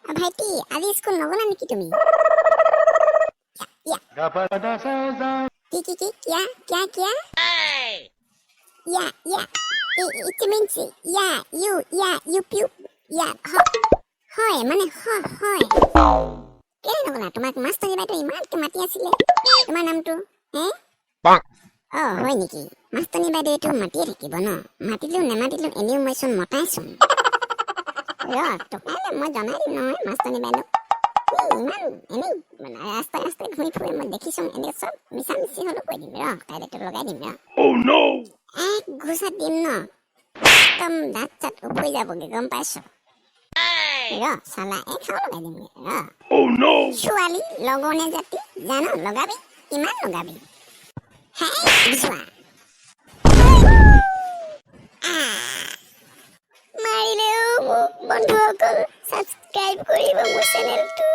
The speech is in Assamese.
ভাইটি, আজি স্কুল নগ'লা নেকি তুমি? ইয়া। কি কি কি কিয়া কিয়া কিয়া? Yeah, it means yeah, you, yeah, you Piu ইয়া। হয়, মানে হয়। কেলে নগ'লা? তোমাক মাষ্টৰী বাইদেউ ইমানকে মাতি আছিলে। তোমাৰ নামটো হে? অ' হয় নেকি? মাষ্টনী বাইদেউৱেতো মাতিয়ে থাকিব ন। মাতিলেও নেমাতিলেও এনেও মইচোন মতাইচোন। ৰ, তোক কাইলৈ মই জনাই দিম নহয় মাষ্টনী বাইদেউক। ই ইমান এনেই মানে ৰাস্তাই ৰাস্তাই ঘূৰি ফুৰে, মই দেখিছোঁ। এনেই চব মিছা মিছি হ'লেও কৈ দিম। ৰ, কাইলৈ তোক লগাই দিম, ৰ। Oh no! এক ঘোচা দিম ন, একদম দাঁত চাত উফৰি যাবগৈ, গম পাইছ? ৰ চালা, এক খাও লগাই দিমগৈ, ৰ। Oh no! ছোৱালী লগনে জাতি জান, লগাবি, কিমান লগাবি? হেই যোৱা। আহ, মাৰিলেও মোক। বন্ধুসকল, ছাবস্ক্ৰাইব কৰিব মোৰ চেনেলটো।